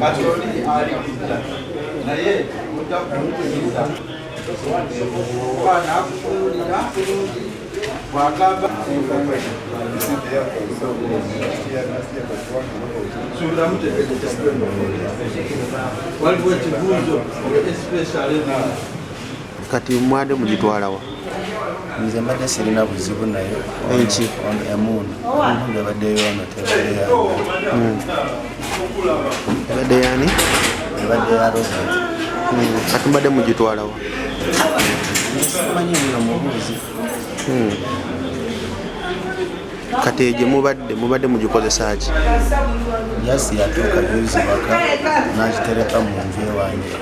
Kati oli ali naye ojja kumutegeeza oba nakutunuulira bw'agamba suulamu. Waliwo ekibuuzo, especially? Kati mwadde mugitwalawa? Nze mbadde sirina buzibu nayo. Enki? Emundu, emundu ebadde yono, tebadde yange. Ebadde yani? Ebadde ya Robert. Kati mbadde mugitwalawa? Simanyi muno, mubuuzi. Kati egye mubadde mugikozesa ki? Jasi yatuuka juzi waka n'akitereka mu nju ewange,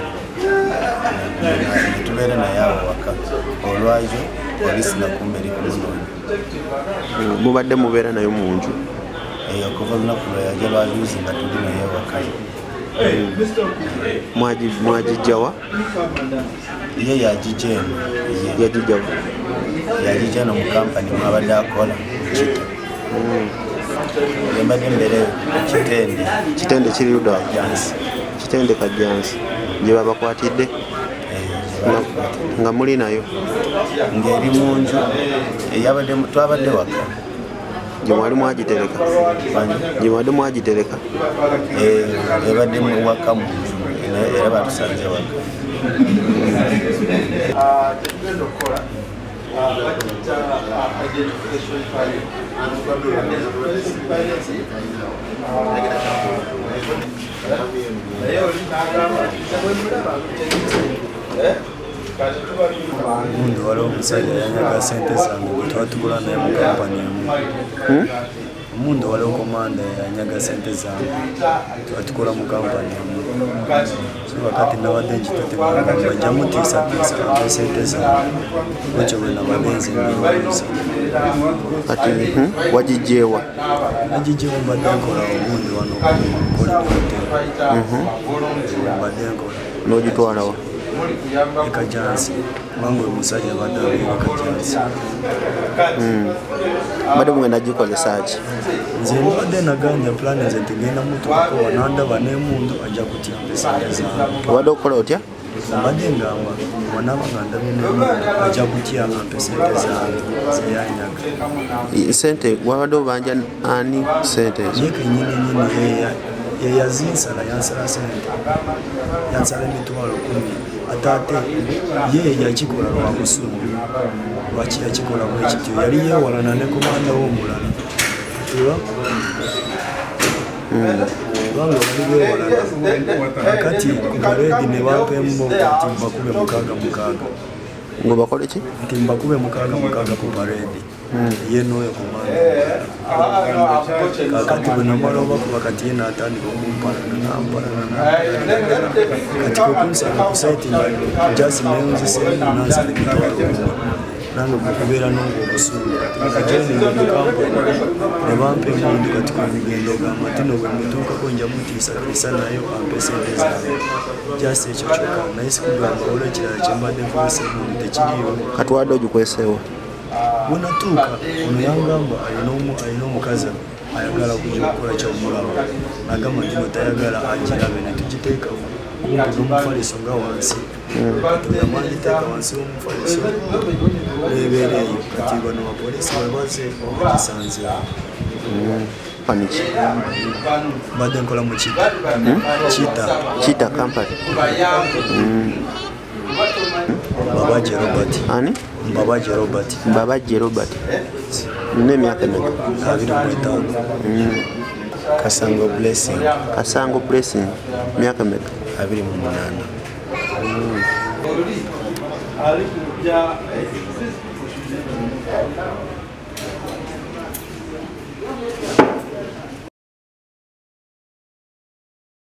netubeera naye awo waka. Olwajo polisi nakumba eri kumunoonya. Mubadde mubeera nayo mu nju? Eyo, okuva olunaku lwe yajja lwajuzi nga tuli naye waka. Mwagijjawa? Ye yagijja eno ye. Yagijjawa? Yagijja no mu kampani mwabadde akola Kita. Yembadde mbeera eyo Kitende. Kitende kiri ludda wa? Jansi. Kitende Kajjansi gye babakwatidde? Nga muli nayo? Ng'eri mu nju eyabadde, twabadde waka. Gye mwali mwagitereka? Gye mwadde mwagitereka? Eh, ebadde waka mu nju naye era batusanze waka. Kyetugenda okukola bakiyita identification parade. Identification parade, naye oli n'agamba bwemulaba. Kati tuba Gundi, waliwo omusajja yanyaga sente zange gwe tuba tugula naye mu kampani emu. Omundu, waliwo komanda yanyaga sente zange, tuba tukola mu kampani emu. So kakati nabadde nkitutte, bajja mutiisatiisa ampe sente zange, bwekyo bwe nabadde nze mbirowooza. Kati wagijjeewa? Nagijjewo, mbadde nkola ogundi wano Holiday Hotel, mbadde nkola. N'ogitwalawa? E Kajansi, kubanga oyo musajja abadde abeera Kajansi. Mbadde mugenda gikozesa ki? Nze mbadde naganja plan nze nti ngenda mutuukako, wanandaba n'emundu ajja kutyamba esente zange. Obadde okukola otya? Mbadde ngamba wanaba nga ndabye n'emundu ajja kutya ampe sente zange zeyanyaga. Sente wabadde obanja ani sente ezo? Ye kenyini nyini yeyazinsala, yansala sente, yansala 100,000. Ate ye yakikola lwa busungu. Lwaki yakikola bwekityo? Yali yeewalana ne komanda w'omulala era kubanga bali beewalana. Kakati ku parade ne bampa emboko nti mbakube mukaaga mukaaga. Ngo bakole ki? Nti mbakube mukaaga mukaaga ku parade, ye n'oyo komanda. Kakati bwe namala obakuba, kati ye n'atandika okumpalana, nampalana. Kati kwekunsanga ku site nga jasi nenzisemu, nansala 10,000. Nange kubeera n'obwo obusungu, kati joininga mu kampani ne bampa emundu. Kati kwemigendo ogamba nti no bwe mutuukako nja mutiisatiisa nayo ampe sente zange, jasi ekyo kyokka. Naye sikugamba waliwo ekirala kyembadde nkozesa emundu, tekiriiwo. Kati wadde ogikweseewa? Bwenatuuka ono yangamba alina omukazi ayagala kujja okukola kyomulaba. Nagamba nti no tayagala agirabe, netugiteeka kumpi n'omufaliso nga wansi. Kati wansi w'omufaliso nebeera eyo. Kati bano bapoliisi bwe baze bagisanze. Company ki? Mbadde nkola mu Kita, Kita. Kita company. Mbabaje Robert. Ani? Mbabaje Robert. Mbabaje Robert, nina emyaka emeka? 25. Kasango Blessing. Kasango Blessing, myaka emeka? 28. Oli ali kujja.